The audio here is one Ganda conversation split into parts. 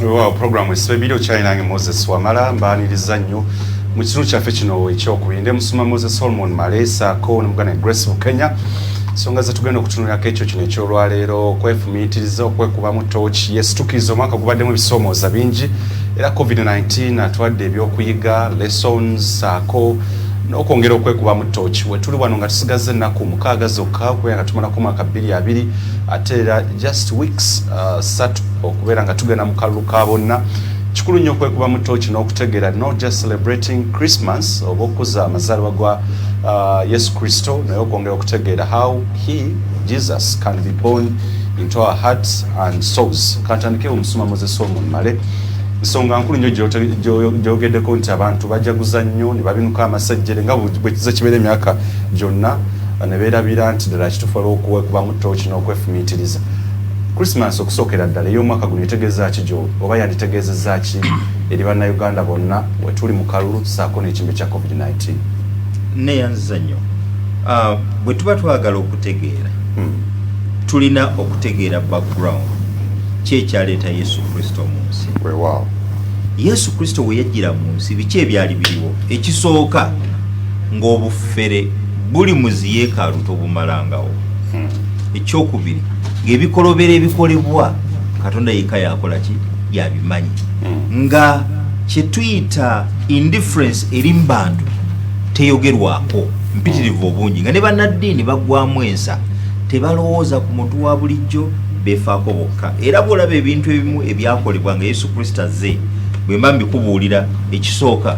Wow, program esebiri okyali nange Moses Wamala, mbaaniriza nnyo mu kitundu kyaffe kino ekyokubiri. Ndi musuma Moses Solomon Malesa ko ne muganda Grace Bukenya. Ensonga zetugenda okutunulako ekyo kino ekyolwaleero, okwefumiitiriza, okwekubamu tooki. Yes, tukkiriza omwaka gubaddemu ebisoomooza bingi, era COVID-19 atwadde ebyokuyiga, lessons, saako n'okwongera okwekubamu tooki. Wetuli wano nga tusigazza ennaku 6 zokka okubeera nga tumalako omwaka 2020, ate era just weeks 3 okubeera nga tugenda mu kalulu ka bonna. Kikulu nnyo okwekubamu tooki n'okutegeera, not just celebrating Christmas oba okukuza amazaalibwa gwa Yesu Kristo, naye okwongera okutegeera how he, Jesus, can be born into our hearts and souls. Kantandike omusuma Moses Solomon Male. Nsonga nkulu nnyo gyogeddeko nti abantu bajaguza nnyo ne babinuka amasejjere nga bwe kiza kibeera emyaka gyonna, ne beerabira nti ddala kituufu waliwo okwekubamu tooki n'okwefumiitiriza. Christmas okusookera ddala ey'omwaka guno etegeeza ki gyo, oba yanditegeezezza ki eri Bannayuganda bonna wetuli mu kalulu saako n'ekimbe kya COVID-19? Neyanziza nnyo. Bwe tuba twagala okutegeera, tulina okutegeera background ki ekyaleeta Yesu Kristo mu nsi. Weewaawo. Yesu Kristo we yajjira mu nsi, biki ebyali biriwo? Ekisooka, ng'obufere buli mu ziyeekaalu tobumalangawo. Ekyokubiri, ng'ebikolobero ebikolebwa Katonda yekka yakola ki, yabimanyi, nga kyetuyita indifference eri mu bantu teyogerwako mpitirivu obungi, nga ne bannaddiini baggwamu ensa, tebalowooza ku muntu wa bulijjo, beefaako bokka. Era bw'olaba ebintu ebimu ebyakolebwa nga Yesu Kristo azze, bwe mba mbikubuulira, ekisooka,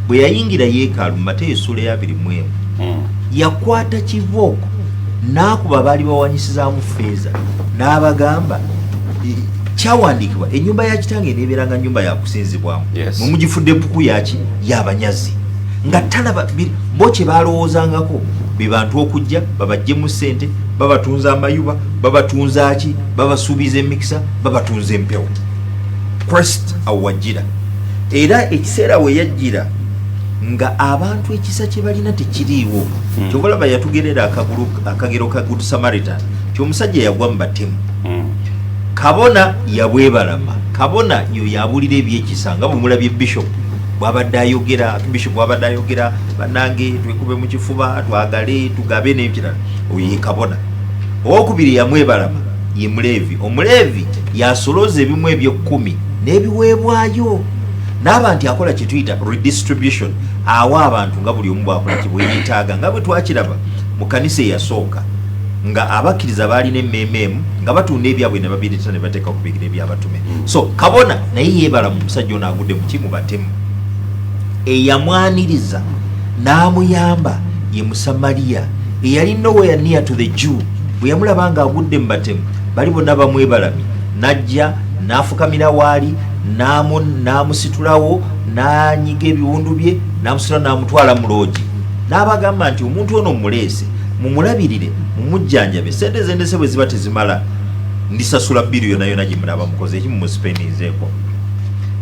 bwe yayingira yeekaalu mu Mateyo essula eya 21, yakwata kibooko n'akuba baali bawanyisizaamu feeza, n'abagamba, "Kyawandiikibwa, ennyumba ya Kitange eneebeeranga nnyumba yakusinzibwamu, mwe mugifudde empuku yaki y'abanyazi." Nga talaba bo kye balowoozangako be bantu okujja babajjemu ssente, babatunza amayuba, babatunza ki, babasuubiza emikisa, babatunza empewo. Christ awo wajjira, era ekiseera we yajjira nga abantu ekisa kye balina tekiriiwo. Kyova olaba yatugerera akagero ka Good Samaritan, kyomusajja yagwa mu batemu. Kabona yabwebalama. Kabona yo yabulira ebyekisa, nga bwemulabye bishop bwabadde ayogera, bishop bwabadde ayogera, "Bannange, twekube mu kifuba, twagale, tugabe," n'ebirala. Oyo ye kabona. Owokubiri yamwebalama ye Muleevi. Omuleevi yasolooza ebimu ebyekkumi n'ebiweebwayo, n'aba nti akola kyetuyita redistribution, awa abantu nga buli omu bwakola kibweyetaaga, nga bwe twakiraba mu kanisa eyasooka, nga abakkiriza baalina emmeeme emu, nga batunda ebyabwe ne babireeta ne bateeka ku bigere by'abatume. So kabona naye yeebala mu musajja ono agudde mu kimu batemu. Eyamwaniriza n'amuyamba ye Musamaliya eyali nowhere near to the Jew. Bwe yamulaba nga agudde mu batemu, bali bonna bamwebalamye, n'ajja n'afukamira waali, n'amusitulawo, n'anyiga ebiwundu bye, n'amusitula, n'amutwala mu loogi, n'abagamba nti, "Omuntu ono muleese, mumulabirire, mumujjanjabe. Sente zendese bwe ziba tezimala, ndisasula bill yonna yonna gye munaaba mukoze eki mumusipenizeeko."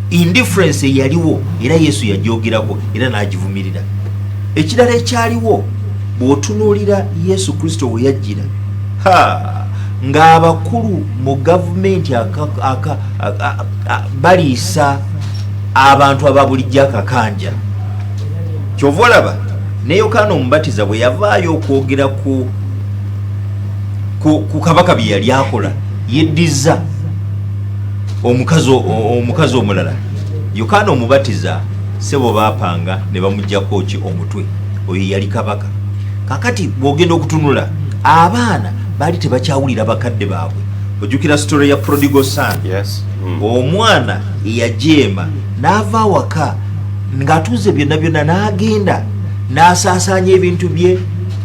Indifference eyaliwo era Yesu yagyogerako era n'agivumirira. Ekirala ekyaliwo, bw'otunuulira Yesu Kristo we yajjira, ha, ng'abakulu mu gavumenti baliisa abantu aba bulijjo akakanja. Kyova olaba ne Yokaana Omubatiza bwe yavaayo okwogera ku kabaka bye yali akola, yeddiza omukazi omulala. Yokaana Omubatiza, sebo, baapanga ne bamugjako ki, omutwe. Oyo yali kabaka. Kakati bw'ogenda okutunula, abaana baali tebakyawulira bakadde baabwe. Ojjukira story ya prodigal son? Yes. Omwana eyajeema n'ava awaka ng'atuuze byonna byonna, n'agenda n'asaasaanya ebintu bye,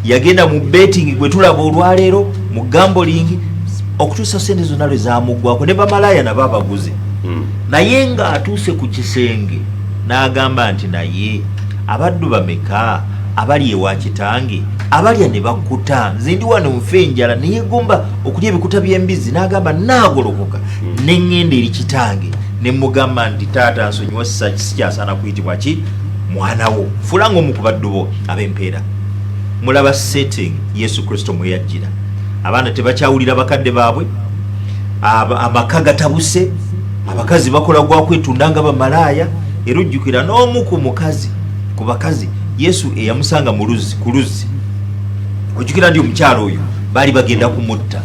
yagenda mu betting gwe tulaba olwaleero, mu gambling, okutuusa sente zonna lwe zamuggwako, ne bamalaaya nabo abaguze. Naye ng'atuuse ku kisenge n'agamba nti, "Naye abaddu bameka abali ewa kitange abalya ne bakkuta, nze ndi wano nfa enjala?" Neyegomba okulya ebikuta by'embizi. N'agamba, "Naagolokoka ne ŋŋenda eri kitange ne mugamba nti, 'Taata, nsonyiwa, sikyasaana kuyitibwa ki mwana wo, fuula ng'omu ku baddu bo ab'empeera.'" Mulaba setting Yesu Kristo mwe yajjira. Abaana tebakyawulira bakadde baabwe, amaka gatabuse. Abakazi bakola gwa kwetunda nga bamalaaya. Era ojjukira n'omu ku mukazi ku bakazi Yesu eyamusanga mu luzzi, ku luzzi, ojjukira nti omukyalo oyo baali bagenda kumutta,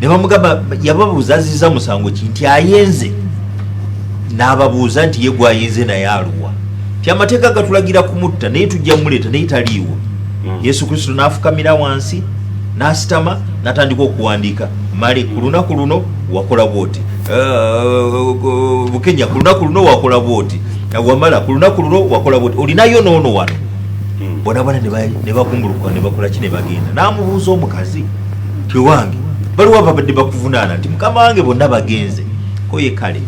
ne bamugamba, yababuuza aziza musango ki, nti ayenze. N'ababuuza nti ye gwayenze naye aluwa? Ti amateeka gatulagira kumutta, naye tujja muleeta, naye taliiwo. Yesu Kristo n'afukamira wansi n'asitama n'atandika okuwandiika, male ku lunaku luno wakola bwoti, Bukenya ku lunaku luno wakola bwoti, Wamala ku lunaku luno wakola bwoti, olinayo noono wano. Bona bona ne bakumbulukuka ne bakola ki, ne bagenda. N'amubuuza omukazi ti, wange baliwo ababadde bakuvunaana? Nti mukama wange, bonna bagenze. Koye kale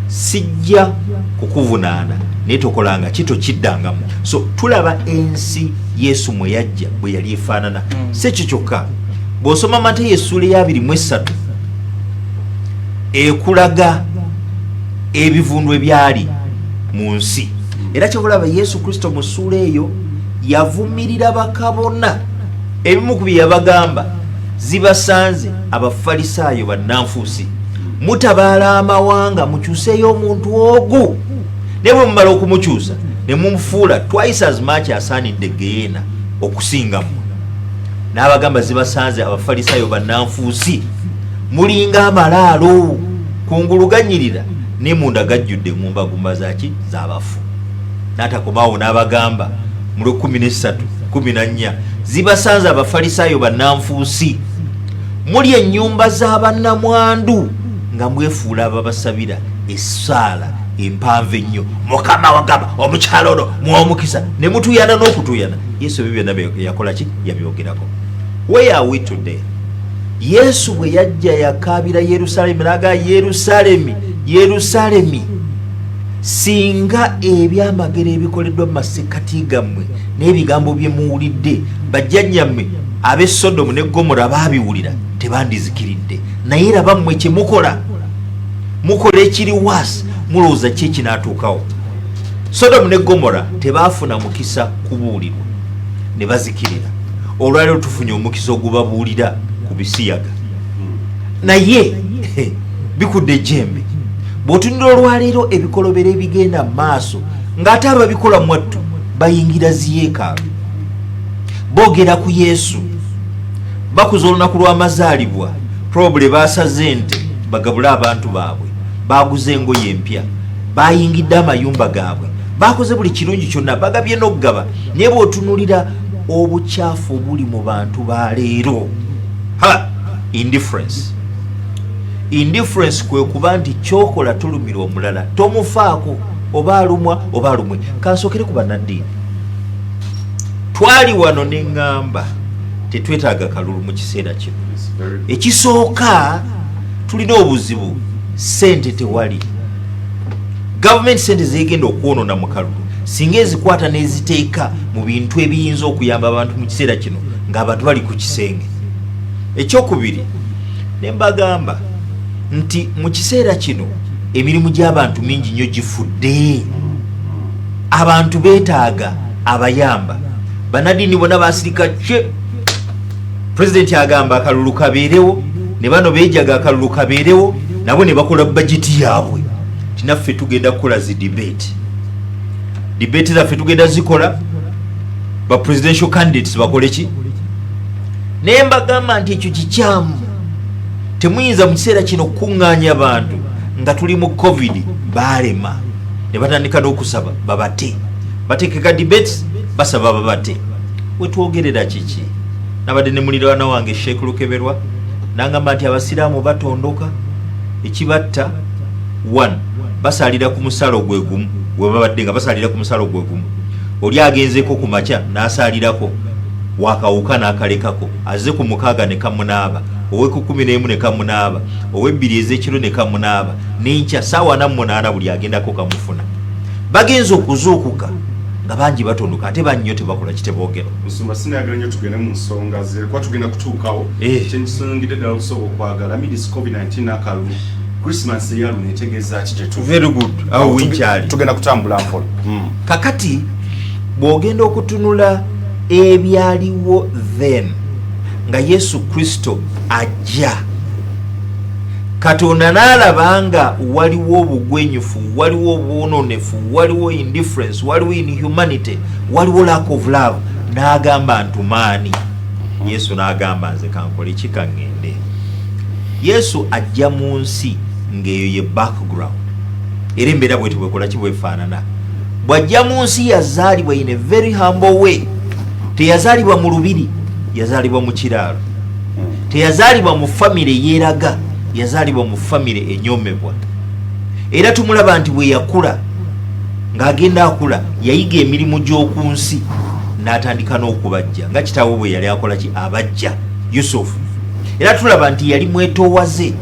sijja kukuvunaana, naye tokolanga ki, tokiddangamu. So tulaba ensi Yesu mwe yajja bwe yali efaanana. Si ekyo kyokka, bw'osoma Mateyo essuula eya 23 ekulaga ebivundu ebyali mu nsi. Era kyobulaba Yesu Kristo mu ssuula eyo yavumirira bakabona. Ebimu ku bye yabagamba, zibasanze Abafalisaayo bannanfuusi, mutabaala amawanga mukyuseeyo omuntu ogu, naye bwe mumala okumukyusa ne mumufuula twice as much asaanidde geyeena okusinga mmwe. N'abagamba, zibasanze Abafalisaayo bannanfuusi, mulinga amalaalo, kungulu ganyirira ne munda gajjudde eŋŋumbagumba zaki, z'abafu. N'atakomaawo, n'abagamba mu lwekumi n'essatu 14, zibasanze Abafalisaayo bannanfuusi, muli ennyumba z'abannamwandu nga mwefuula ababasabira essaala empanvu ennyo, Mukama wagamba omukyalo ono mwomukisa, ne mutuyana n'okutuyana. Yesu ebyo byonna yakola ki? Yabyogerako. Where are we today? Yesu bwe yajja yakaabira Yerusaalemi naga, Yerusaalemi, Yerusaalemi, singa ebyamagero ebikoleddwa mu masekkati gammwe n'ebigambo bye muwulidde bajjajjammwe ab'e Sodomu ne Gomora baabiwulira, tebandizikiridde. Naye raba mmwe kye mukola, mukola ekiri waasi, mulowooza ki ekinaatuukawo? Sodomu ne Gomora tebaafuna mukisa kubuulirwa ne bazikirira. Olwaleero tufunye omukisa ogubabuulira ku bisiyaga, naye bikudde ejjembe. Bw'otunira olwaleero ebikolobero ebigenda mu maaso, ng'ate ababikola mwattu bayingira ziyeekaalu, boogera ku Yesu, bakuza olunaku lw'amazaalibwa, probably basaze ente bagabule abantu baabwe, baguze engoye empya, bayingidde amayumba gaabwe, bakoze buli kirungi kyonna, bagabye n'okugaba. Naye bw'otunulira obukyafu obuli mu bantu ba leero, ha, indifference. Indifference kwe kuba nti kyokola tolumira omulala, tomufaako oba alumwa oba alumwe. Kansookere ku bannaddiini. Twali wano ne ŋŋamba tetwetaaga kalulu mu kiseera kino. Ekisooka, tulina obuzibu, sente tewali. Gavumenti sente zegenda okwonona mu kalulu, singa ezikwata n'eziteeka mu bintu ebiyinza okuyamba abantu mu kiseera kino ng'abantu bali ku kisenge. Ekyokubiri, ne mbagamba nti mu kiseera kino emirimu gy'abantu mingi nnyo gifudde, abantu beetaaga abayamba. Bannaddiini bonna basirika kye. Pulezidenti agamba akalulu kabeerewo, ne bano beejaga akalulu kabeerewo, nabo ne bakola bajeti yaabwe ti naffe tugenda kukola zi debate, debate zaffe tugenda zikola, ba presidential candidates bakole ki. Naye mbagamba nti ekyo kikyamu, temuyinza mu kiseera kino kukuŋŋaanya bantu nga tuli mu COVID. Baalema ne batandika n'okusaba babate, batekeka debates, basaba babate. Wetwogerera kiki, nabadde ne muliraana wange Sheikh Lukeberwa, nangamba nti abasiraamu batondoka, ekibatta one, basalira ku musalo gwe gumu we babadde nga basalira ku musalo gwe gumu. Oli agenzeko ku makya n'asalirako wakawuka n'akalekako, azze ku 6 ne kamunaaba, ow'eku 11 ne kamunaaba, ow'ebbiri ez'ekiro ne kamunaaba, n'enkya saawa 48 buli agendako kamufuna. Bagenza okuzuukuka nga bangi batondoka, ate bannyo tebakola kiteboogera. Musumba, sinayagala nnyo tugende mu nsonga ze kuba tugenda kutuukawo. Kyenkisongidde ddala okusooka okwagala midis COVID-19 n'akalulu, Christmas eyaluno etegeeza ki gye tuli? Very good, awo winkyali. Tugenda kutambula mpola. Kakati bw'ogenda okutunula ebyaliwo then nga Yesu Kristo ajja, Katonda n'alaba nga waliwo obugwenyufu, waliwo obwononefu, waliwo indifference, waliwo inhumanity, waliwo lack of love, n'agamba ntumaani Yesu. N'agamba nze kankole ki? Kaŋŋende. Yesu ajja mu nsi ng'eyo ye background, era embeera bweti bwekola ki, bwefaanana. Bw'ajja mu nsi yazaalibwa in a very humble way. Teyazaalibwa mu lubiri, yazaalibwa mu kiraalo. Teyazaalibwa mu famire yeeraga, yazaalibwa mu famire enyomebwa. Era tumulaba nti bwe yakula, ng'agenda akula, yayiga emirimu gy'oku nsi n'atandika n'okubajja nga kitaawe bwe yali akola ki, abajja, Yusufu. Era tulaba nti yali mwetoowaze,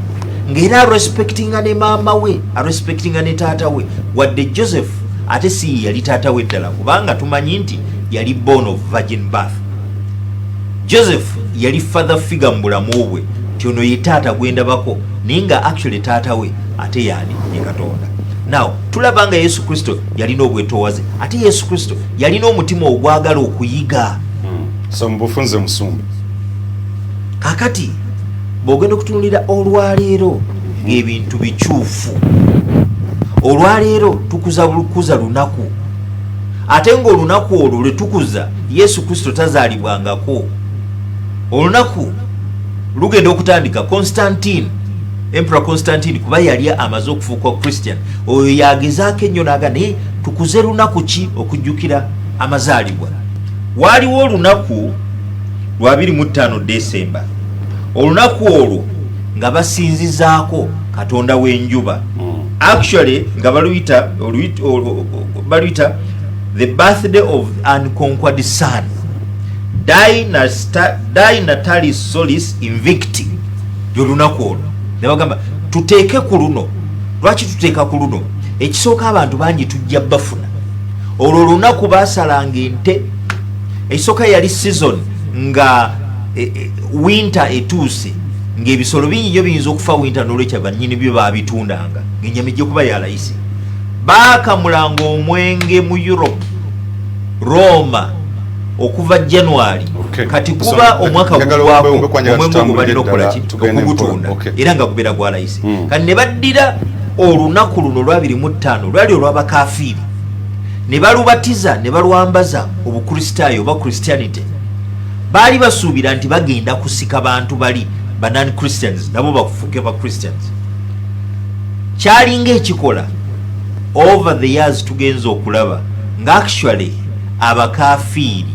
ng'era arespectinga ne maama we, arespectinga ne taata we, wadde Joseph ate si ye yali taata we ddala, kubanga tumanyi nti yali born of virgin birth. Joseph yali father figure mu bulamu bwe, nti ono ye taata gwendabako, naye nga actually taata we ate yaani? Ye Katonda. Now tulaba nga Yesu Kristo yalina obwetoowaze, ate Yesu Kristo yalina omutima ogwagala okuyiga. So mubufunze, musumba. Kakati bw'ogenda okutunulira olwaleero ng'ebintu bikyufu, olwaleero tukuza lukuza lunaku, ate ng'olunaku olwo lwe tukuza Yesu Kristo tazaalibwangako. Olunaku lugenda okutandika Constantine, Emperor Constantine, kuba yali amaze okufuuka Christian. Oyo yagezaako ennyo naga, naye tukuze lunaku ki okujjukira amazaalibwa? Waaliwo olunaku lwa 25 Desemba. Olunaku olwo nga basinzizaako katonda w'enjuba. Actually nga baluyita the birthday of unconquered sun, Die Natalis Solis Invicti. Lyolunaku olwo nebagamba tuteeke ku luno. Lwaki tuteeka ku luno? Ekisooka, abantu bangi tujja bafuna. Olwo olunaku basalanga ente. Ekisooka yali season nga winter etuuse, ng'ebisolo bingi nnyo biyinza okufa winter, n'olwekyo bannyini byo babitundanga ng'ennyama ejja kuba ya layisi. Baakamulanga omwenge mu Europe, Roma, okuva January. Kati kuba omwaka gugwako, omwenge ogwo balina okukola ki? Okugutunda, era nga gubeera gwa layisi. Kati ne baddira olunaku luno olwa 25, lwali olw'abakafiiri, ne balubatiza ne balwambaza Obukristaayo oba Christianity. Baali basuubira nti bagenda kusika bantu bali ba non Christians nabo bafuuke ba Christians. Kyalinga ekikola. Over the years tugenza okulaba nga actually abakafiiri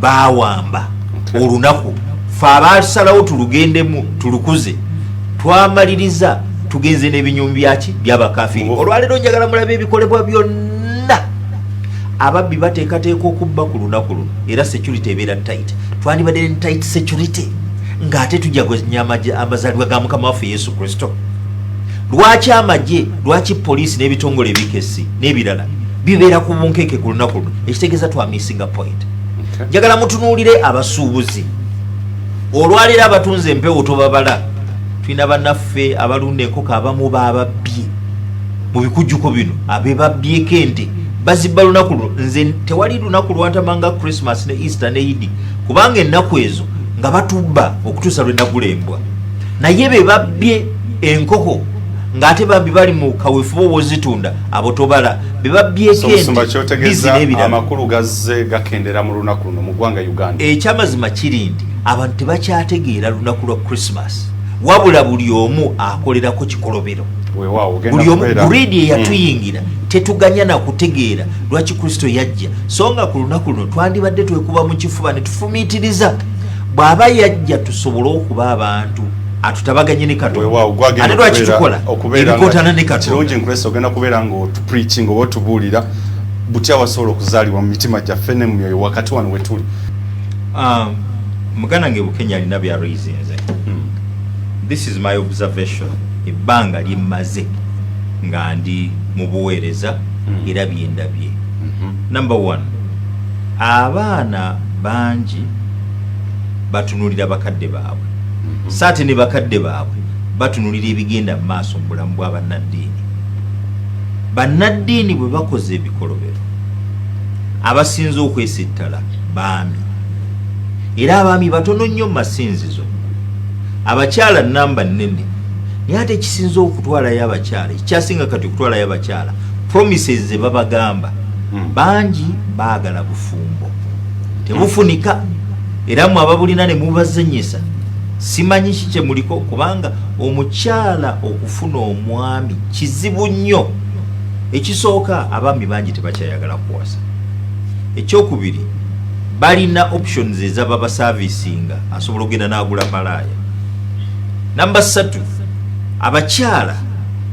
bawamba olunaku. Fe abasalawo tulugendemu tulukuze, twamaliriza tugenze n'ebinyumu byaki? Byabakafiiri. Olwaleero njagala mulabe ebikolebwa byonna. Ababbi bateekateeka okubba ku lunaku luno, era security ebeera tight. Twandibadde ne tight security ng'ate tujaganya amazaalibwa ga Mukama waffe Yesu Kristo. Lwaki amagye, lwaki poliisi n'ebitongole ebikessi n'ebirala bibeera ku bunkeeke ku lunaku luno? Ekitegeeza twamissinga point. Njagala mutunuulire abasuubuzi olwaleero abatunze empewo, tobabala. Tulina bannaffe abalunda enkoko, abamu bababbye mu bikujjuko bino, abebabbyeko ente bazibba lunaku luno. Nze tewali lunaku lwantamanga Christmas ne Easter ne Idi, kubanga ennaku ezo nga batubba okutuusa lwe nagula embwa. Naye be babbye enkoko ng'ate bambi bali mu kaweefube owozitunda, abo tobala. Be babbyeko ente, bizi n'ebirala. Amakulu gazze gakendera mu lunaku luno mu ggwanga Uganda. Ekyamazima kiri nti abantu tebakyategeera lunaku lwa Christmas, wabula buli omu akolerako kikolobero. Buli omu greed eyatuyingira tetuganya na kutegeera lwaki Kristo yajja. So nga ku lunaku luno twandibadde twekuba mu kifuba ne tufumiitiriza bw'aba yajja tusobole okuba abantu atutabaganye ne Katonda. Ate lwaki tukola ebikontana ne Katonda? Kirungi nkulesa ogenda kubeera nga otupreaching oba otubuulira butya wasobola okuzaalibwa mu mitima gyaffe ne mu myoyo wakati wano wetuli. Muganda nge Bukenya alina byaraisinze. This is my observation ebbanga lyemmaze nga ndi mu buweereza era byendabye. Number one, abaana bangi batunulira bakadde baabwe, so ate ne bakadde baabwe batunulira ebigenda mu maaso mu bulamu bwa bannaddiini. Bannaddiini bwe bakoze ebikolobero, abasinze okwesittala baami, era abaami batono nnyo mu masinzizo, abakyala namba nnene. Naye ate ekisinza okutwalayo abakyala, ekikyasinga kati okutwalayo abakyala, promises ze babagamba. Bangi baagala bufumbo, tebufunika, era mwe ababulina ne mubazenyesa, simanyi ki kye muliko, kubanga omukyala okufuna omwami kizibu nnyo. Ekisooka, abaami bangi tebakyayagala kuwasa. Ekyokubiri, balina options ezaba baservicinga, asobola okugenda n'agula malaaya. Namba 3, abakyala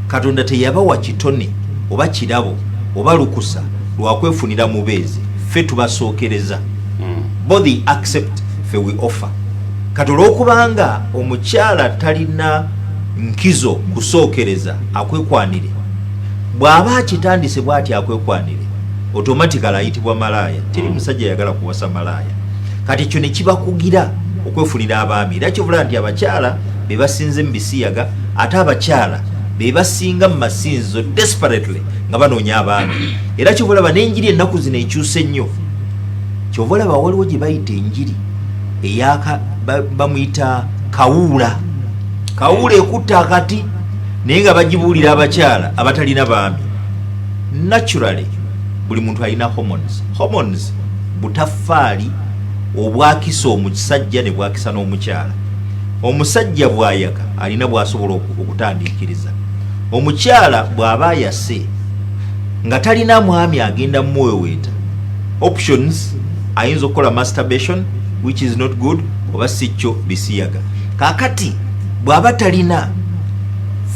Katonda teyabawa kitone oba kirabo oba lukusa lwakwefunira mubeezi. Ffe tubasookereza. Both they accept, ffe we offer. Kati olwokubanga omukyala talina nkizo kusookereza akwekwanire, bw'aba akitandise bw'ati akwekwanire, automatically ayitibwa malaaya. Teri musajja yagala kuwasa malaaya. Kati ekyo ne kibakugira okwefunira abaami. Era kyovula nti abakyala be basinze mu bisiyaga, ate abakyala be basinga mu masinzizo desperately nga banoonya abaami. Era kyova olaba n'enjiri ennaku zino ekyuse nnyo. Kyova olaba waliwo gye bayita enjiri eyaka bamuyita kawuula. Kawuula ekutta akati, naye nga bagibuulira abakyala abatalina baami. Naturally, buli muntu alina hormones. Hormones butaffaali obwakisa omusajja ne bwakisa n'omukyala. Omusajja bw'ayaka alina bw'asobola okutandiikiriza. Omukyala bw'aba ayase nga talina mwami agenda mumuweweeta, options ayinza okukola masturbation, which is not good, oba si kyo bisiyaga. Kaakati bw'aba talina,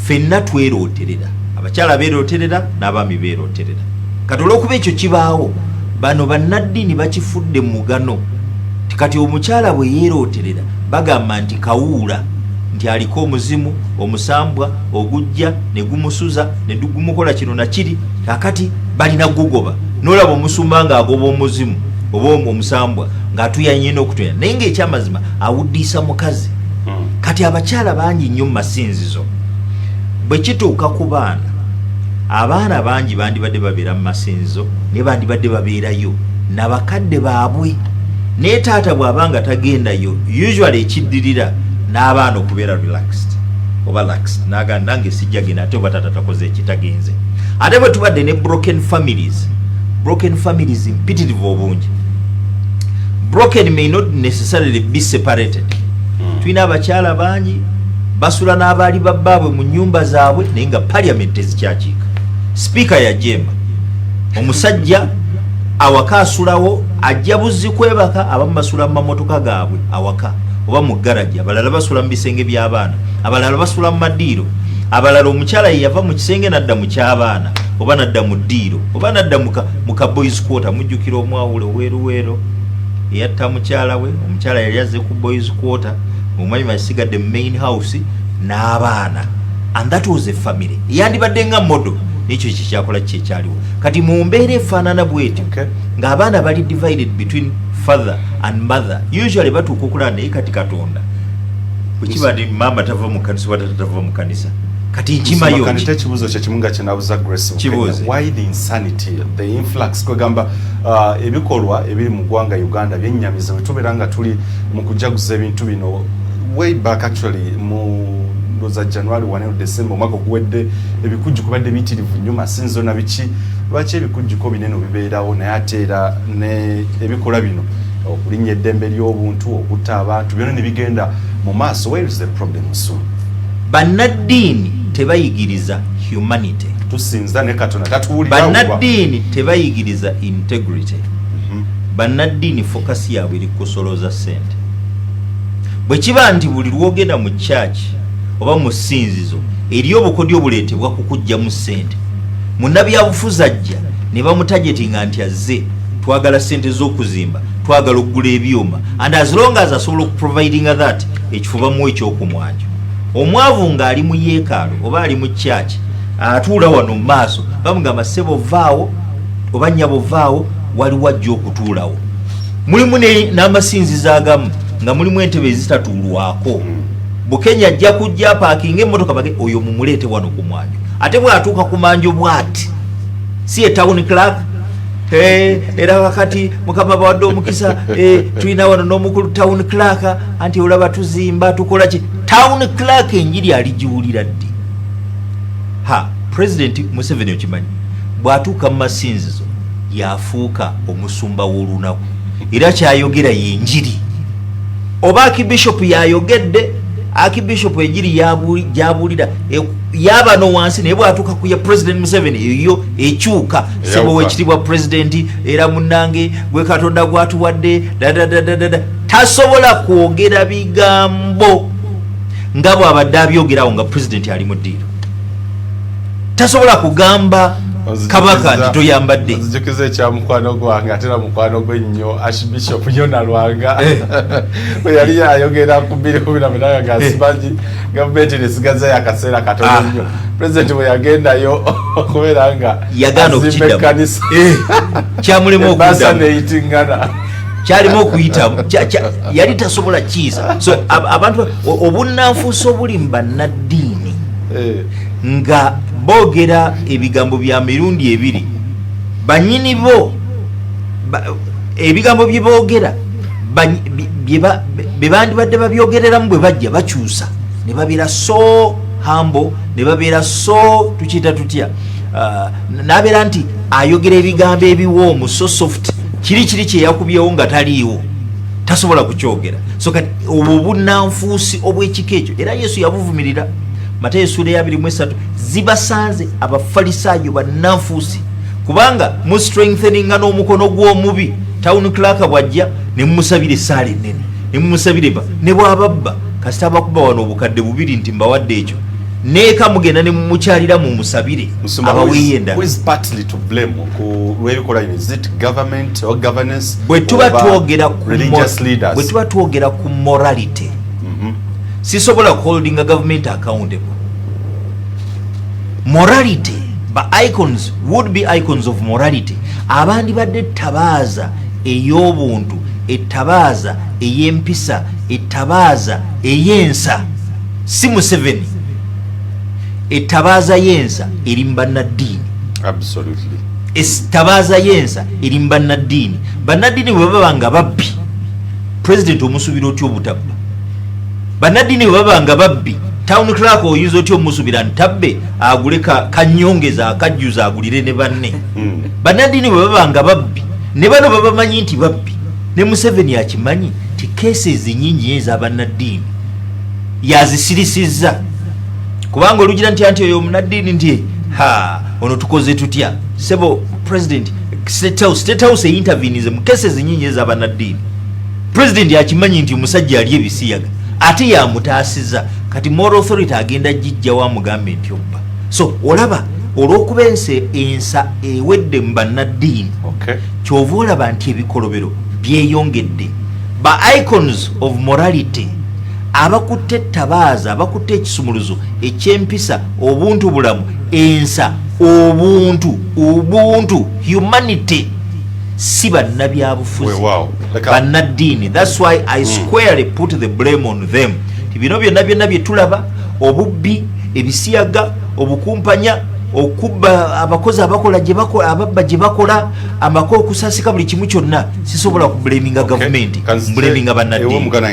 ffenna twerooterera. Abakyala beerooterera n'abaami beerooterera. Kati olw'okuba ekyo kibaawo, bano bannaddiini bakifudde mugano ti kati omukyala bwe yeerooterera bagamba nti kawuula, nti aliko omuzimu, omusambwa ogujja ne gumusuza ne gumukola kino nakiri. Kakati balina gugoba. Nolaba omusumba ng'agoba omuzimu oba omusambwa ng'atuyanye n'okutuya, naye ng'ekyamazima awuddiisa mukazi. Kati abakyala bangi nnyo mu masinzizo. Bwe kituuka ku baana, abaana bangi bandibadde babeera mu masinzizo, naye bandibadde babeerayo nabakadde baabwe. Naye taata bw'aba nga tagendayo, usually ekiddirira n'abaana okubeera relaxed oba laxed, nagamba nange sijja genda, ate oba taata takoze ekitagenze. Ate bwe tubadde ne broken families, broken families mpitirivu obungi. Broken may not necessarily be separated. Tulina abakyala bangi basula n'abaali babbaabwe mu nyumba zaabwe, naye nga parliament tezikyakiika. Sipiika yajemba omusajja awaka asulawo, ajja buzzi kwebaka. Abamu basula mu mamotoka gaabwe awaka oba mu garagi, abalala basula mu bisenge by'abaana, abalala basula mu madiiro, abalala omukyala ye yava mu kisenge nadda mu ky'abaana oba nadda mu ddiiro oba nadda mu ka boys quarter. Mujjukira omwawule oweeruweero eyatta mukyala we? Omukyala yali azze ku boys quarter, omwami asigadde mu main house n'abaana, and that was a family eyandibadde nga model. Nekyo kyekyakola kyekyaliwo. Kati mu mbeera efaanana bwetyo, ng'abaana bali divided between father and mother, usually batuuka okulaba. Naye kati Katonda bwekiba nti maama tava mu kanisa oba tata tava mu kanisa, kati nkimayo ki? Ekibuuzo kyekimu nga kyenabuza Grace Bukenya. Kibuuze. Why the insanity, the influx, kwegamba ebikolwa ebiri mu ggwanga Uganda byennyamiza bwe tubeera nga tuli mu kujaguza ebintu bino. Way back, actually mu ndoza January 1 December omwaka oguwedde, ebikujjuko badde biyitirivu nnyo, masinzo na biki. Lwaki ebikujjuko binene bibeerawo, naye ate era ne ebikolwa bino, okulinnya eddembe ly'obuntu, okutta abantu, byonna ne bigenda mu maaso? Where is the problem? So Bannaddiini tebayigiriza humanity. Tusinza ne Katonda tatuwulira. Bannaddiini tebayigiriza integrity. Bannaddiini focus yaabwe eri kusolooza ssente. Bwe kiba nti buli lwogenda mu church oba mu ssinzizo eri obukodyo obuleetebwa ku kuggyamu ssente, munnabyabufuzi ajja ne bamutargetinga nti azze, twagala ssente z'okuzimba, twagala okugula ebyuma, and as long as asobola okuprovidinga that, ekifo bamuwa ekyokumwanjo. Omwavu ng'ali mu yeekaalu oba ali mu church atuula wano mu maaso, bamugamba, "Ssebo vaawo," oba, "Nnyabo vaawo," waliwo ajja okutuulawo. Mulimu n'amasinzizo agamu nga mulimu entebe ezitatuulwako. Bukenya ajja kujja apaakinga emmotoka, bage oyo mumuleete wano ku mwanjo. Ate bw'atuuka ku manjo bw'ati, si ye town clerk? Era wakati Mukama bawadde omukisa, tulina wano n'omukulu town clerk, anti olaba tuzimba, tukola ki. Town clerk enjiri aligiwulira ddi? Ha, President Museveni okimanyi, bw'atuuka mu masinzizo yafuuka omusumba w'olunaku, era kyayogera yenjiri. Oba archbishop yayogedde, archbishop enjiri gy'abuulira yabano wansi, naye bw'atuuka ku ya President Museveni eyo ekyuka. Sebo, wekitiibwa President, era munnange gwe Katonda gwatuwadde dadadadadada. Tasobola kwogera bigambo nga bw'abadde abyogerawo nga President ali mu ddiiro. Tasobola kugamba kabaka nti toyambadde. Nzijukiza ekya mukwano gwange, ate era mukwano gwe nnyo, Archbishop Yona Lwanga, bwe yali ayogera ku 2018 nga simanyi gavumenti nesigazayo akaseera katono nnyo. President bwe yagendayo okubeera nga Yagaana azimba okukiddamu. ekkanisa, Kyamulema ebbaasa okuddamu. neyitingana. Kyalimu okuyitamu. Yali tasobola kiisa. So abantu obunnanfuusi obuli mu bannaddiini nga boogera ebigambo bya mirundi ebiri, banyini bo ebigambo bye boogera bye bandibadde babyogereramu, bwe bajja bakyusa ne babeera so humble, ne babeera so tukiyita tutya, n'abeera nti ayogera ebigambo ebiwoomu, so soft. Kiri kyeyakubyewo nga taliiwo tasobola kukyogera. So kati obwo obunnanfuusi obw'ekika ekyo, era Yesu yabuvumirira. Matayo essuula ya 23, zibasanze Abafalisaayo bannanfuusi, kubanga mu strengtheninga n'omukono gw'omubi. Town clerk bw'ajja ne mumusabira essaala ennene, ne mumusabira eba, ne bw'ababba kasita abakuba wano 2000 nti mbawadde ekyo, neeka mugenda ne mumukyalira mumusabire abaweeyo endala. Who is partly to blame ku lw'ebikola bino? Is it government or governance Bwe tuba oba twogera ku religious leaders? Bwe tuba twogera ku morality, sisobola kuholdinga government accountable. Morality, ba icons would be icons of morality, abandi badde ettabaaza ey'obuntu, ettabaaza ey'empisa, ettabaaza ey'ensa, si Museveni. Ettabaaza y'ensa eri mu bannaddiini. Ettabaaza y'ensa eri mu bannaddiini. Bannaddiini bwe baba nga babbi, President omusuubira otya obutabba? Bannaddiini bwe baba nga babbi, town clerk oyinza otya omusuubira ntabbe agule kanyongeza akajjuza agulire ne banne? Bannaddiini bwe baba nga babbi, ne bano babamanyi nti babbi, ne Museveni akimanyi ti cases nyingi nyo ez'abannaddiini yazisirisizza, kubanga olugira nti anti oyo omunaddiini nti ha ono tukoze tutya. Sebo President, State House einterveninze mu cases nyingi ez'abannaddiini. President akimanyi nti omusajja ali ebisiyaga, ate yamutaasiza. Kati moral authority agenda gijjawo amugambe nti obba? So olaba olw'okuba ensi ensa ewedde mu bannaddiini, kyova olaba nti ebikolobero byeyongedde. Ba icons of morality abakutte ettabaaza, abakutte ekisumuluzo ekyempisa, obuntu bulamu, ensa, obuntu, ubuntu, humanity, si bannabyabufuzi, Weewaawo. Bannaddiini. That's why I squarely put the blame on them, ti bino byonna byonna bye tulaba, obubbi, ebisiyaga, obukumpanya, okubba, abakozi abakola gye bakola, ababba gye bakola, amaka okusasika, buli kimu kyonna, sisobola kublaminga gavumenti, mblaminga Ewe bannaddiini. Muganda.